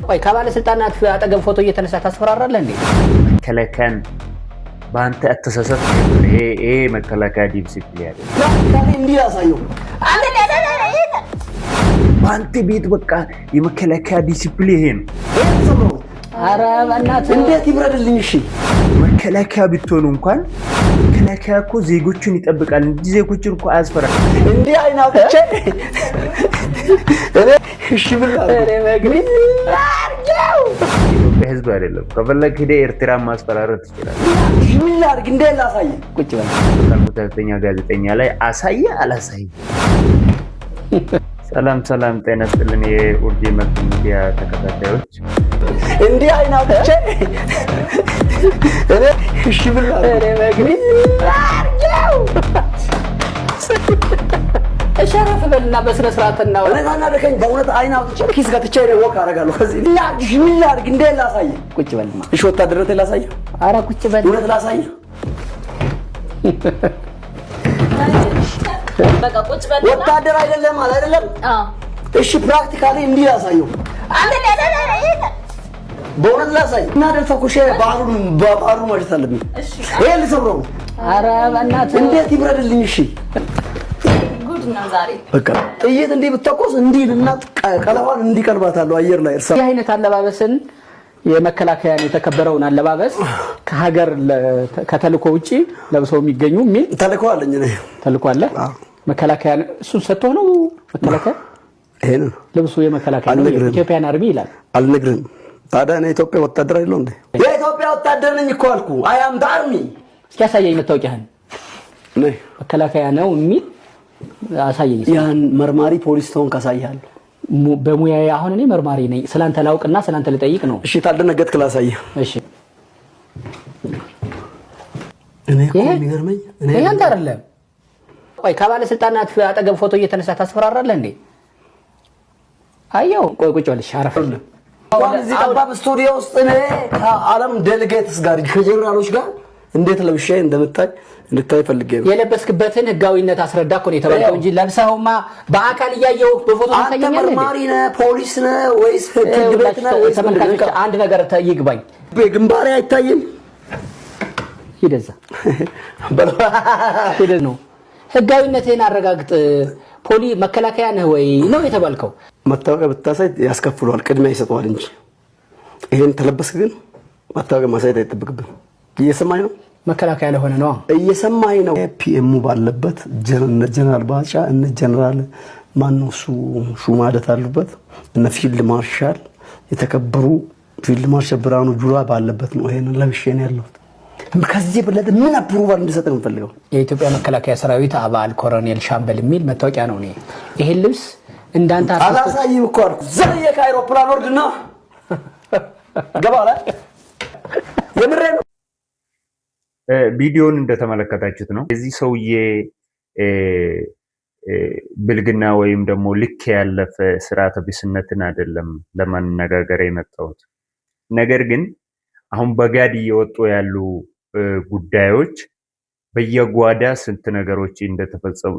ቆይ፣ ከባለስልጣናት አጠገብ ፎቶ እየተነሳ ታስፈራራለህ እንዴ? መከላከያን በአንተ አተሳሰብ ይሄ መከላከያ ዲሲፕሊን ያለ እንዲህ ያሳየው። በአንተ ቤት በቃ የመከላከያ ዲሲፕሊን ይሄ ነው። ኧረ በእናትህ። እንዴት ይብረድልኝ? እሺ። መከላከያ ብትሆኑ እንኳን መከላከያ እኮ ዜጎችን ይጠብቃል እንጂ ዜጎችን እኮ አያስፈራም። እንዲህ አይን አውጥቼ እኔ እሺ ብላ ኢትዮጵያ ሕዝብ አይደለም። ከፈለግ ሄደህ ኤርትራን ማስፈራረት ትችላለህ። ምን ላድርግ? እንዴት ላሳይ? ቁጭ በል። አካል ጉዳተኛ ጋዜጠኛ ላይ አሳየ አላሳየ። ሰላም ሰላም፣ ጤና ይስጥልን የኡርጂ መልቲ ሚዲያ ተከታታዮች። እንዲህ አይን አውጥቼ እኔ እሺ ብላ እሸረፍ በልና በስነ ስርዓት እናውራ። እውነት አናደከኝ። በእውነት አይን አውጥቼ ኪስ ከትቼ እኔ walk አደርጋለሁ። ከዚህ ላድርግ? ምን ላድርግ? እንዴት ላሳይ? ቁጭ በልማ። እሺ፣ ወታደርነቴን ላሳይ? ኧረ ቁጭ በል። እውነት ላሳይ? በቃ ቁጭ በልና ወታደር አይደለም አለ አይደለም? አዎ። እሺ፣ practically እንዲህ ላሳየው። በእውነት ላሳይ እና ደል ተኩሼ ባህሩን በባህሩ ማሸት አለብኝ። እሺ። ይሄ ልሰብረው ነው። ኧረ በእናትህ። እንዴት ይብረድልኝ? እሺ። ጉድ ነው ዛሬ። በቃ ጥይት እንዲህ ብትተኮስ እንዲህ እና ቀለቧን እንዲህ ቀልባታለሁ አየር ላይ እርሳ። ይህ አይነት አለባበስን፣ የመከላከያን የተከበረውን አለባበስ ከሀገር ከተልእኮ ውጪ ለብሰው የሚገኙ የሚል ተልእኮ አለኝ እኔ። ተልእኮ አለ። መከላከያ እሱን ሰጥቶ ነው መከላከያ ይሄንን ልብሱ የመከላከያ ነው። አልነግርህም። Ethiopian Army ይላል። አልነግርህም። ታዲያ እኔ ኢትዮጵያ ወታደር አይደለሁ እንዴ? የኢትዮጵያ ወታደር ነኝ እኮ አልኩ። I am the army። እስኪ አሳየኝ መታወቂያህን። ነይ። መከላከያ ነው የሚል አሳየኝ። ያን መርማሪ ፖሊስ ተሆን ካሳይሃለሁ። በሙያዬ አሁን እኔ መርማሪ ነኝ። ስላንተ ላውቅና ስላንተ ልጠይቅ ነው። እሺ፣ ታልደነገጥክ ላሳይህ። እሺ። እኔ እኮ ይሄ የሚገርመኝ እኔ ይሄ አንተ አይደለም። ቆይ፣ ከባለስልጣናት አጠገብ ፎቶ እየተነሳ ታስፈራራለህ እንዴ? አየው። ቆይ፣ ቁጭ በል። እሺ፣ አረፍ። እንኳን እዚህ ጠባብ ስቱዲዮ ውስጥ እኔ ከዓለም delegates ጋር፣ ከጀነራሎች ጋር እንዴት ለብሼ እንደምታይ እንድታይ ፈልጌ ነው። የለበስክበትን ህጋዊነት አስረዳ እኮ ነው የተባልከው እንጂ ለብሰኸውማ በአካል እያየሁ በፎቶ አንተ ታሳየኛለህ እንዴ? መርማሪ ነህ፣ ፖሊስ ነህ ወይስ ፍርድ ቤት ነህ ወይስ ምንድን ተመልካቾች ነህ? አንድ ነገር ይግባኝ። ግንባሬ አይታይም። ሂድ እዛ። በለው። ሂድ ነው። ህጋዊነትህን አረጋግጥ። ፖሊ መከላከያ ነህ ወይ ነው የተባልከው። መታወቂያ ብታሳይ ያስከፍለዋል፣ ቅድሚያ ይሰጠዋል እንጂ ይሄን ተለበስክ ግን መታወቂያ ማሳየት አይጠበቅብህም። እየሰማኝ ነው? መከላከያ ለሆነ ነው። እየሰማኝ ነው? PM ኡ ባለበት እነ ጀነራል ባጫ፣ እነ ጀነራል ማነው እሱ ሹማደት አሉበት፣ እነ ፊልድ ማርሻል፣ የተከበሩ ፊልድ ማርሻል ብርሃኑ ጁላ ባለበት ነው ይሄንን ለብሼ ነው ያለሁት። ከዚህ የበለጠ ምን approval እንድሰጥ ነው የምፈልገው? የኢትዮጵያ መከላከያ ሰራዊት አባል ኮሎኔል ሻምበል የሚል መታወቂያ ነው። እኔ ይሄን ልብስ እንዳንተ አርቲስቶች አላሳይም እኮ አልኩ። ዘልዬ ከአይሮፕላን ወርድና ገባ ላይ የምሬ ነው። ቪዲዮን እንደተመለከታችሁት ነው። የዚህ ሰውዬ ብልግና ወይም ደግሞ ልክ ያለፈ ስርዓተ ቢስነትን አይደለም ለመነጋገር የመጣሁት። ነገር ግን አሁን በጋድ እየወጡ ያሉ ጉዳዮች በየጓዳ ስንት ነገሮች እንደተፈጸሙ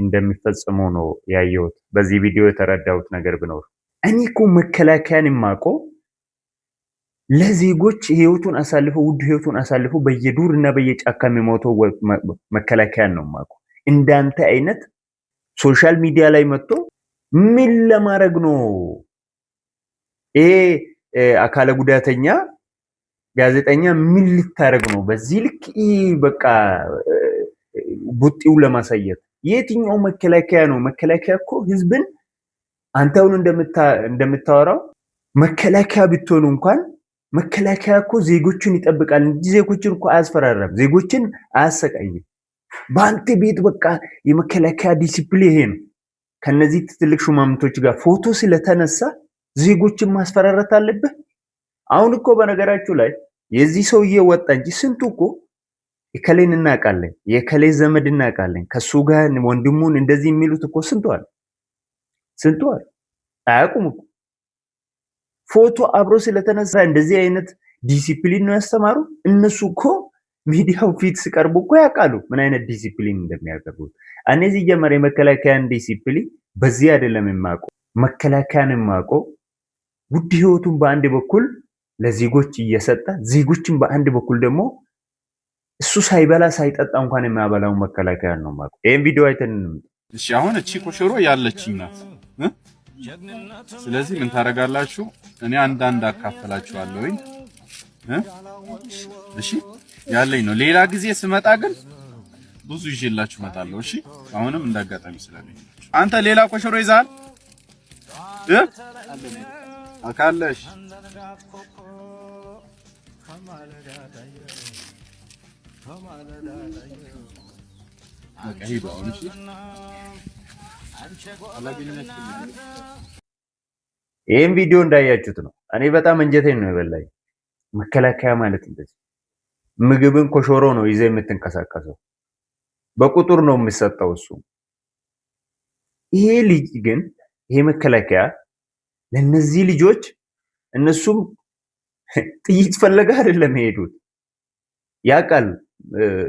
እንደሚፈጸሙ ነው ያየሁት። በዚህ ቪዲዮ የተረዳሁት ነገር ቢኖር እኔ እኮ መከላከያን የማውቀው ለዜጎች ህይወቱን አሳልፎ፣ ውድ ህይወቱን አሳልፎ በየዱር እና በየጫካ የሚሞተው መከላከያን ነው የማውቀው። እንዳንተ አይነት social media ላይ መጥቶ ምን ለማድረግ ነው? ይሄ አካለ ጉዳተኛ ጋዜጠኛ ምን ልታደርግ ነው? በዚህ ልክ ይህ በቃ ቡጢው ለማሳየት የትኛው መከላከያ ነው? መከላከያ እኮ ህዝብን አንተ አሁን እንደምታወራው መከላከያ ብትሆኑ እንኳን መከላከያ እኮ ዜጎችን ይጠብቃል እንጂ ዜጎችን እኮ አያስፈራራም፣ ዜጎችን አያሰቃይም። በአንተ ቤት በቃ የመከላከያ ዲሲፕሊን ይሄ ነው። ከነዚህ ትልቅ ሹማምንቶች ጋር ፎቶ ስለተነሳ ዜጎችን ማስፈራራት አለብህ? አሁን እኮ በነገራችሁ ላይ የዚህ ሰውዬ ወጣ እንጂ ስንቱ እኮ የከሌን እናውቃለን፣ የከሌ ዘመድ እናውቃለን፣ ከሱ ጋር ወንድሙን እንደዚህ የሚሉት እኮ ስንቱ አለ፣ ስንቱ አለ። አያውቁም እኮ። ፎቶ አብሮ ስለተነሳ እንደዚህ አይነት ዲሲፕሊን ነው ያስተማሩ። እነሱ እኮ ሚዲያው ፊት ሲቀርቡ እኮ ያውቃሉ ምን አይነት ዲሲፕሊን እንደሚያቀርቡት። እኔ ሲጀመር የመከላከያን ዲሲፕሊን በዚህ አይደለም የማውቀው። መከላከያን የማውቀው ውድ ህይወቱን በአንድ በኩል ለዜጎች እየሰጠ፣ ዜጎችን በአንድ በኩል ደግሞ እሱ ሳይበላ ሳይጠጣ እንኳን የሚያበላውን መከላከያ ነው የማውቀው። ይሄን ቪዲዮ አይተን እንምጣ። እሺ፣ አሁን እቺ ኮሸሮ ያለችኝ ናት እ? ስለዚህ ምን ታደርጋላችሁ? እኔ አንዳንድ አካፈላችኋለሁኝ እ? እሺ፣ ያለኝ ነው። ሌላ ጊዜ ስመጣ ግን ብዙ ይዤላችሁ እመጣለሁ። እሺ፣ አሁንም እንዳጋጣሚ ስላለኝ። አንተ ሌላ ኮሸሮ ይዘሃል እ? አካለሽ። በቃ ሂዱ አሁን። እሺ፣ አላገኛችሁም። ይህም ቪዲዮ እንዳያችሁት ነው። እኔ በጣም እንጀቴን ነው የበላኝ። መከላከያ ማለት እንደዚህ ምግብን ኮሾሮ ነው ይዘህ የምትንቀሳቀሰው፣ በቁጥር ነው የሚሰጠው እሱ። ይሄ ልጅ ግን፣ ይሄ መከላከያ ለነዚህ ልጆች፣ እነሱም ጥይት ፈለጋ አይደለም የሄዱት፣ ያውቃል።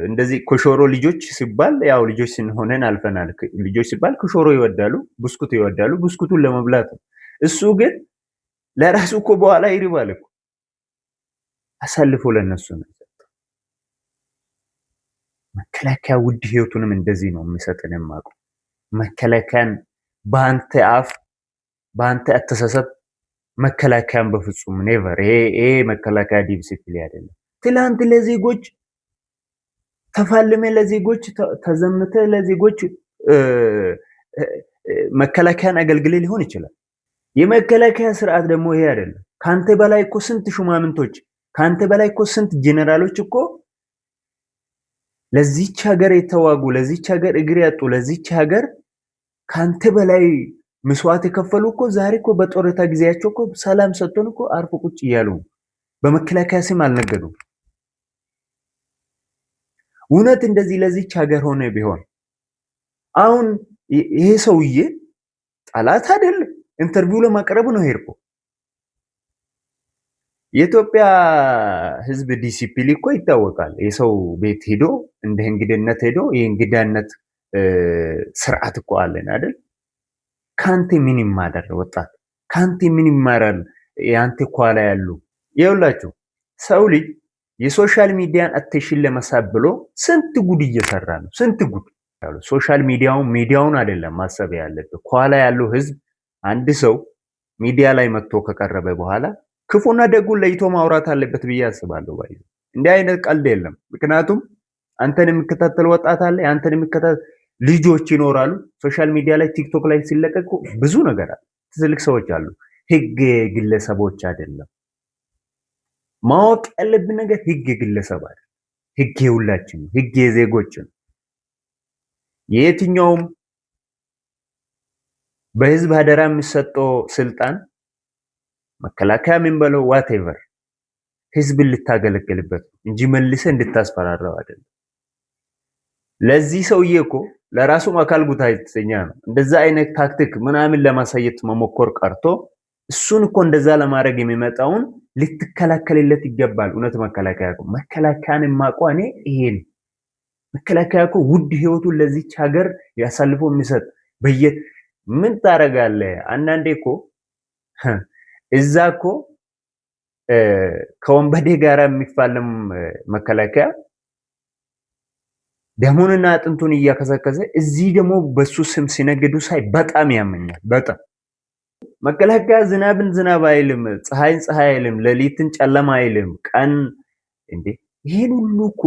እንደዚህ ኮሾሮ ልጆች ሲባል፣ ያው ልጆች ስንሆነን አልፈናል። ልጆች ሲባል ኮሾሮ ይወዳሉ፣ ብስኩት ይወዳሉ። ብስኩቱን ለመብላት ነው። እሱ ግን ለራሱ እኮ በኋላ ይርባል እኮ፣ አሳልፎ ለነሱ ነው የሰጠው። መከላከያ ውድ ህይወቱንም እንደዚህ ነው የሚሰጥን የማውቀው። መከላከያን በአንተ አፍ፣ በአንተ አተሳሰብ መከላከያን በፍጹም never። ይሄ መከላከያ ዲሲፕሊን አይደለም። ትላንት ለዜጎች ተፋልመ፣ ለዜጎች ተዘምተ፣ ለዜጎች መከላከያን አገልግለ ሊሆን ይችላል። የመከላከያ ስርዓት ደግሞ ይሄ አይደለም። ከአንተ በላይ እኮ ስንት ሹማምንቶች፣ ከአንተ በላይ እኮ ስንት ጄኔራሎች እኮ ለዚች ሀገር የተዋጉ፣ ለዚች ሀገር እግር ያጡ፣ ለዚች ሀገር ከአንተ በላይ መስዋዕት የከፈሉ እኮ ዛሬ እኮ በጦረታ ጊዜያቸው እኮ ሰላም ሰጥቶን እኮ አርፎ ቁጭ እያሉ ነው። በመከላከያ ስም አልነገዱም። እውነት እንደዚህ ለዚች ሀገር ሆነ ቢሆን አሁን ይሄ ሰውዬ ጠላት አይደለም። Interview ለማቅረብ ነው ሄድኮ። የኢትዮጵያ ሕዝብ ዲሲፕሊን እኮ ይታወቃል። የሰው ቤት ሄዶ እንደ እንግድነት ሄዶ የእንግዳነት ስርዓት እኮ አለን አይደል? ከአንተ ምን ይማራል ወጣት? ከአንተ ምን ይማራል? የአንተ ኋላ ያሉ ይኸውላችሁ፣ ሰው ልጅ የ social media ን attention ለመሳብ ብሎ ስንት ጉድ እየሰራ ነው። ስንት ጉድ። Social media ውን ሚዲያውን አይደለም ማሰብ ያለብህ፣ ከኋላ ያለው ህዝብ። አንድ ሰው ሚዲያ ላይ መጥቶ ከቀረበ በኋላ ክፉና ደጉን ለይቶ ማውራት አለበት ብዬ አስባለሁ። ባይ እንዲህ አይነት ቀልድ የለም። ምክንያቱም አንተን የሚከታተል ወጣት አለ፣ አንተን የሚከታተል ልጆች ይኖራሉ። Social media ላይ፣ ቲክቶክ ላይ ሲለቀቁ ብዙ ነገር አለ። ትልቅ ሰዎች አሉ። ህግ የግለሰቦች አይደለም። ማወቅ ያለብን ነገር ህግ የግለሰብ አይደለም። ህግ የሁላችን ነው። ህግ የዜጎች ነው። የየትኛውም በህዝብ አደራ የሚሰጠው ስልጣን፣ መከላከያ ምን በለው whatever፣ ህዝብን ልታገለግልበት ነው እንጂ መልሰህ እንድታስፈራራው አይደለም። ለዚህ ሰውዬ እኮ ለራሱም አካል ጉዳተኛ ነው። እንደዛ አይነት ታክቲክ ምናምን ለማሳየት መሞከር ቀርቶ እሱን እኮ እንደዛ ለማድረግ የሚመጣውን ልትከላከልለት ይገባል። እውነት መከላከያ እኮ፣ መከላከያን የማውቀው እኔ ይሄ ነው። መከላከያ እኮ ውድ ህይወቱን ለዚች ሀገር ያሳልፎ የሚሰጥ በየ ምን ታደርጋለህ? አንዳንዴ እኮ እዛ እኮ ከወንበዴ ጋር የሚፋለም መከላከያ ደሙንና አጥንቱን እያከሰከሰ እዚህ ደግሞ በሱ ስም ሲነግዱ ሳይ በጣም ያመኛል። በጣም። መከላከያ ዝናብን ዝናብ አይልም፣ ፀሐይን ፀሐይ አይልም፣ ሌሊትን ጨለማ አይልም፣ ቀን እንዴ፣ ይሄን ሁሉ እኮ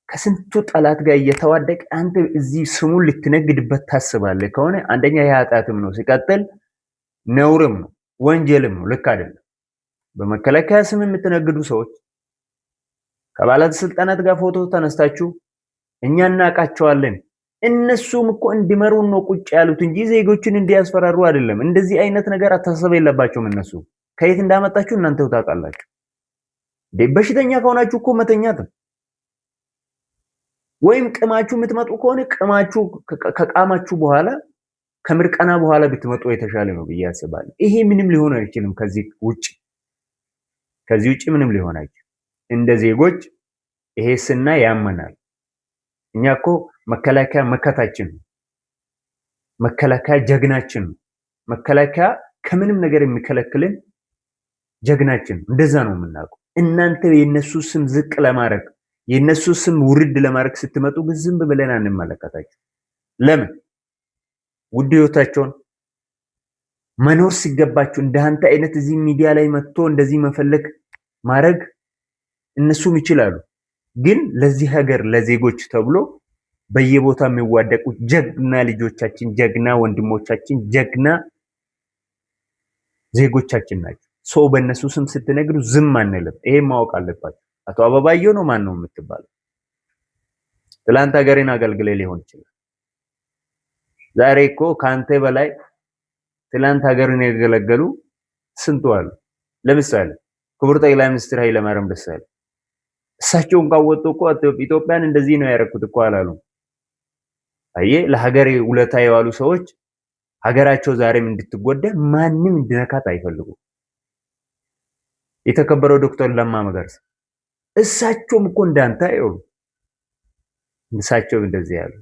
ከስንቱ ጠላት ጋር እየተዋደቀ አንተ እዚህ ስሙን ልትነግድበት ታስባለህ ከሆነ አንደኛ ይሄ ኃጢአትም ነው፣ ሲቀጥል ነውርም ነው፣ ወንጀልም ነው። ልክ አይደለም። በመከላከያ ስም የምትነግዱ ሰዎች፣ ከባለስልጣናት ጋር ፎቶ ተነስታችሁ፣ እኛ እናውቃቸዋለን። እነሱም እኮ እንዲመሩን ነው ቁጭ ያሉት እንጂ ዜጎችን እንዲያስፈራሩ አይደለም። እንደዚህ አይነት ነገር አስተሳሰብ የለባቸውም እነሱ። ከየት እንዳመጣችሁ እናንተው ታውቃላችሁ። በሽተኛ ከሆናችሁ እኮ መተኛት ነው። ወይም ቅማችሁ የምትመጡ ከሆነ ቅማችሁ ከቃማችሁ በኋላ፣ ከምርቀና በኋላ ብትመጡ የተሻለ ነው ብዬ አስባለሁ። ይሄ ምንም ሊሆን አይችልም። ከዚህ ውጭ ምንም ሊሆን አይችልም። እንደ ዜጎች ይሄ ስናይ ያመናል። እኛ እኮ መከላከያ መከታችን ነው። መከላከያ ጀግናችን ነው። መከላከያ ከምንም ነገር የሚከለክልን ጀግናችን እንደዛ ነው የምናውቀው። እናንተ የነሱ ስም ዝቅ ለማድረግ፣ የነሱ ስም ውርድ ለማድረግ ስትመጡ ግን ዝም ብለን አንመለከታቸው። ለምን ውድ ህይወታቸውን መኖር ሲገባቸው እንደ አንተ አይነት እዚህ ሚዲያ ላይ መጥቶ እንደዚህ መፈለግ ማድረግ እነሱም ይችላሉ። ግን ለዚህ ሀገር ለዜጎች ተብሎ በየቦታ የሚዋደቁ ጀግና ልጆቻችን፣ ጀግና ወንድሞቻችን፣ ጀግና ዜጎቻችን ናቸው። ሰው በእነሱ ስም ስትነግሩ ዝም አንልም። ይሄ ማወቅ አለባቸው። አቶ አበባየሁ ነው ማን ነው የምትባለው? ትላንት ሀገሬን አገልግሌ ሊሆን ይችላል። ዛሬ እኮ ከአንተ በላይ ትላንት ሀገርን ያገለገሉ ስንቱ አሉ። ለምሳሌ ክቡር ጠቅላይ ሚኒስትር ኃይለማርያም ደሳለኝ፣ እሳቸው እንኳን ወጥቶ እኮ ኢትዮጵያን እንደዚህ ነው ያደረኩት እኮ አላሉም። አየህ፣ ለሀገሬ ውለታ የዋሉ ሰዎች ሀገራቸው ዛሬም እንድትጎዳ ማንም እንዲነካት አይፈልጉም። የተከበረው ዶክተር ለማ መገርሳ እሳቸውም እኮ እንዳንተ አይሆኑ፣ እሳቸው እንደዚህ ያሉ።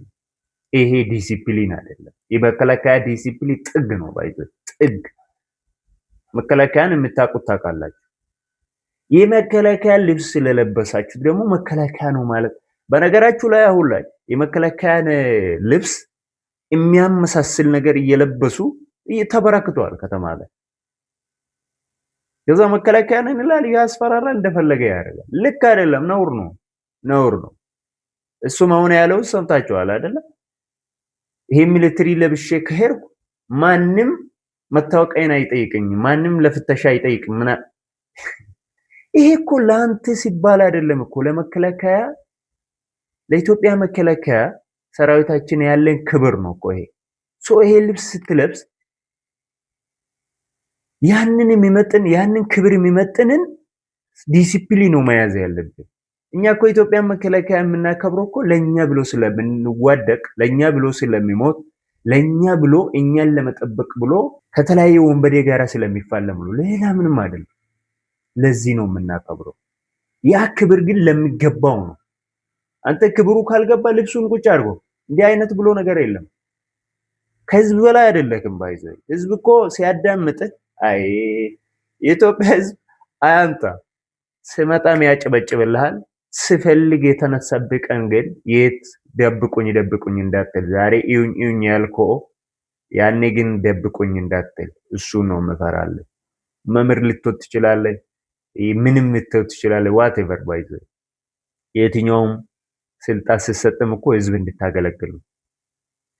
ይሄ ዲሲፕሊን አይደለም። የመከላከያ ዲሲፕሊን ጥግ ነው፣ by the way ጥግ። መከላከያን የምታውቁት ታውቃላችሁ። የመከላከያ ልብስ ስለለበሳችሁ ደግሞ መከላከያ ነው ማለት፣ በነገራችሁ ላይ አሁን ላይ የመከላከያን ልብስ የሚያመሳስል ነገር እየለበሱ ተበራክተዋል ከተማ ላይ። ከዛ መከላከያ ነን ይላል፣ ያስፈራራል፣ እንደፈለገ ያደርጋል። ልክ አይደለም፣ ነውር ነው፣ ነውር ነው። እሱም አሁን ያለው ሰምታችኋል አይደለም? ይሄ military ለብሼ ከሄድኩ ማንም መታወቂያን አይጠይቀኝም፣ ማንም ለፍተሻ አይጠይቅም። ምና ይሄ እኮ ለአንተ ሲባል አይደለም እኮ፣ ለመከላከያ፣ ለኢትዮጵያ መከላከያ ሰራዊታችን ያለን ክብር ነው እኮ ይሄ። So ይሄ ልብስ ስትለብስ ያንን የሚመጥን፣ ያንን ክብር የሚመጥንን ዲሲፕሊን ነው መያዝ ያለብን። እኛ እኮ ኢትዮጵያን መከላከያ የምናከብረው እኮ ለኛ ብሎ ስለምንዋደቅ፣ ለኛ ብሎ ስለሚሞት፣ ለኛ ብሎ እኛን ለመጠበቅ ብሎ ከተለያየ ወንበዴ ጋር ስለሚፋለም ነው። ሌላ ምንም አይደለም። ለዚህ ነው የምናከብረው። ያ ክብር ግን ለሚገባው ነው። አንተ ክብሩ ካልገባ ልብሱን ቁጭ አድርጎ እንዲህ አይነት ብሎ ነገር የለም። ከህዝብ በላይ አይደለክም። By the way ህዝብ እኮ ሲያዳምጥህ፣ አይ የኢትዮጵያ ህዝብ አያምጣ ስመጣም ያጨበጭብልሃል። ስፈልግ የተነሳብህ ቀን ግን የት ደብቁኝ ደብቁኝ እንዳትል፣ ዛሬ እዩኝ እዩኝ ያልከው ያኔ ግን ደብቁኝ እንዳትል፣ እሱ ነው የምፈራልህ። መምህር ልትወት ትችላለህ፣ ምንም ልትወት ትችላለህ። Whatever, by the way የትኛውም ስልጣን ስትሰጥም እኮ ህዝብ እንድታገለግል ነው፣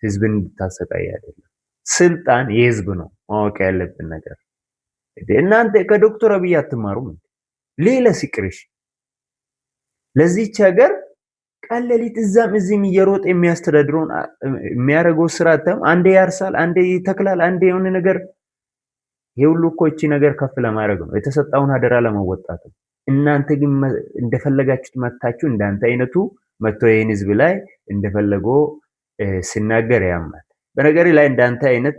ህዝብን እንድታሰቃይ አይደለም። ስልጣን የህዝብ ነው። ማወቅ ያለብን ነገር እናንተ ከዶክተር አብይ አትማሩም? ሌላ ሲቅርሽ ለዚች ሀገር ቀን ሌሊት እዛም እዚህም እየሮጠ የሚያስተዳድረውን የሚያደርገው ስራ አንዴ ያርሳል፣ አንዴ ይተክላል፣ አንዴ የሆነ ነገር። ይሄ ሁሉ እኮ እቺ ነገር ከፍ ለማድረግ ነው፣ የተሰጠውን አደራ ለመወጣት ነው። እናንተ ግን እንደፈለጋችሁት መታችሁ፣ እንዳንተ አይነቱ መጥቶ ይህን ህዝብ ላይ እንደፈለገው ሲናገር ያማል። በነገር ላይ እንዳንተ አይነት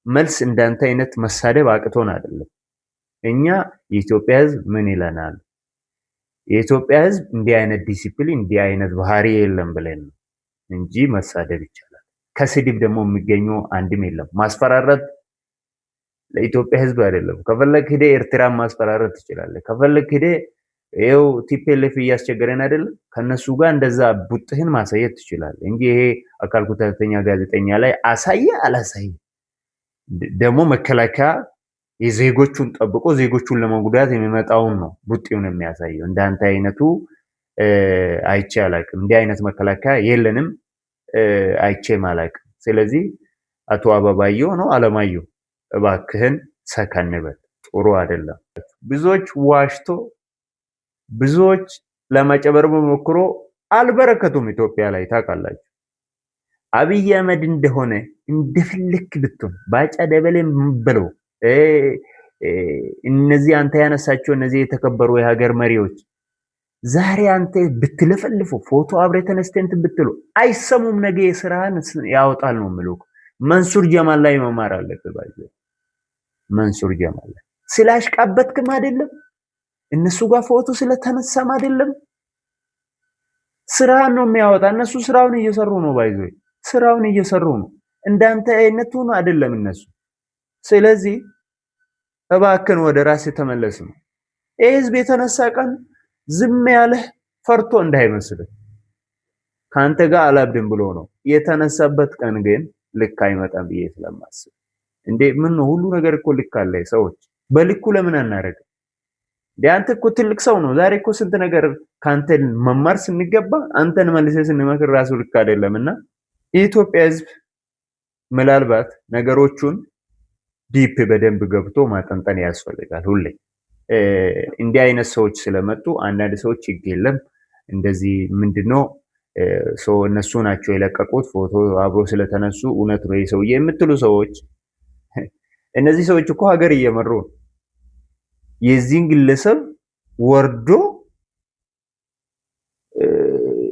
መልስ እንዳንተ አይነት መሳደብ አቅቶን አይደለም። እኛ የኢትዮጵያ ህዝብ ምን ይለናል? የኢትዮጵያ ህዝብ እንዲህ አይነት ዲሲፕሊን፣ እንዲህ አይነት ባህሪ የለም ብለን ነው እንጂ መሳደብ ይቻላል። ከስድብ ደግሞ የሚገኘው አንድም የለም። ማስፈራራት ለኢትዮጵያ ህዝብ አይደለም። ከፈለግ ሂደህ ኤርትራን ማስፈራራት ትችላለህ። ከፈለግ ሂደህ ይኸው TPLF እያስቸገረን አይደለም፣ ከነሱ ጋር እንደዛ ቡጥህን ማሳየት ትችላለህ እንጂ ይሄ አካል ጉዳተኛ ጋዜጠኛ ላይ አሳየ አላሳየ ደግሞ መከላከያ የዜጎቹን ጠብቆ ዜጎቹን ለመጉዳት የሚመጣውን ነው ቡጢውን የሚያሳየው። እንዳንተ አይነቱ አይቼ አላውቅም። እንዲህ አይነት መከላከያ የለንም፣ አይቼም አላውቅም። ስለዚህ አቶ አበባየሁ ነው አለማየሁ፣ እባክህን ሰከን በል፣ ጥሩ አይደለም። ብዙዎች ዋሽቶ ብዙዎች ለማጨበርበር ሞክሮ አልበረከቱም ኢትዮጵያ ላይ ታውቃላችሁ። አብይ አህመድ እንደሆነ እንደፈለክ ብትሆን፣ ባጫ ደበሌ በለው፣ እነዚህ አንተ ያነሳቸው እነዚህ የተከበሩ የሀገር መሪዎች ዛሬ አንተ ብትለፈልፉ፣ ፎቶ አብሬ ተነስተህ እንትን ብትሉ አይሰሙም። ነገ የስራህን ያወጣል ነው የምልህ። መንሱር ጀማል ላይ መማር አለብህ። By the way መንሱር ጀማል ላይ ስላሽቃበትክም አይደለም፣ እነሱ ጋር ፎቶ ስለተነሳም አይደለም፣ ስራህን ነው የሚያወጣ። እነሱ ስራውን እየሰሩ ነው። By the way ስራውን እየሰሩ ነው። እንዳንተ አይነት ሆኖ አይደለም እነሱ። ስለዚህ እባክን ወደ ራስህ ተመለስ ነው። ይህ ህዝብ የተነሳ ቀን ዝም ያለህ ፈርቶ እንዳይመስልህ ከአንተ ጋር አላብድም ብሎ ነው የተነሳበት። ቀን ግን ልክ አይመጣም ብዬ ስለማስብ እንዴ ምን ነው ሁሉ ነገር እኮ ልክ አለ። ሰዎች በልኩ ለምን አናደርግም? እንዴ አንተ እኮ ትልቅ ሰው ነው። ዛሬ እኮ ስንት ነገር ከአንተ መማር ስንገባ አንተን መልሰህ ስንመክር ራሱ ልክ አይደለም። እና የኢትዮጵያ ህዝብ ምናልባት ነገሮቹን deep በደንብ ገብቶ ማጠንጠን ያስፈልጋል። ሁሌ እንዲህ አይነት ሰዎች ስለመጡ አንዳንድ ሰዎች ህግ የለም እንደዚህ ምንድነው እነሱ ናቸው የለቀቁት ፎቶ አብሮ ስለተነሱ እውነት ነው ሰውዬ የምትሉ ሰዎች፣ እነዚህ ሰዎች እኮ ሀገር እየመሩ ነው። የዚህን ግለሰብ ወርዶ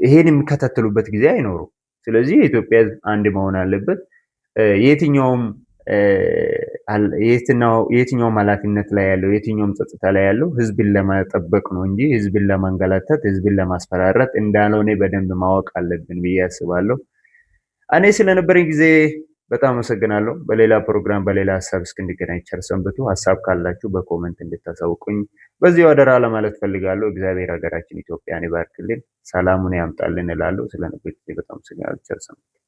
ይሄን የሚከታተሉበት ጊዜ አይኖሩም። ስለዚህ የኢትዮጵያ ህዝብ አንድ መሆን አለበት። የትኛውም ኃላፊነት ላይ ያለው፣ የትኛውም ጸጥታ ላይ ያለው ህዝብን ለመጠበቅ ነው እንጂ ህዝብን ለማንገላታት፣ ህዝብን ለማስፈራራት እንዳልሆነ በደንብ ማወቅ አለብን ብዬ አስባለሁ። እኔ ስለነበረኝ ጊዜ በጣም አመሰግናለሁ። በሌላ ፕሮግራም በሌላ ሀሳብ እስክንገናኝ ቸር ሰንብቱ። ሀሳብ ካላችሁ በ comment እንድታሳውቁኝ በዚሁ አደራ ለማለት ፈልጋለሁ። እግዚአብሔር ሀገራችን ኢትዮጵያን ይባርክልን፣ ሰላሙን ያምጣልን እላለሁ። ስለነበረኝ ጊዜ በጣም አመሰግናለሁ። ቸር ሰንብቱ።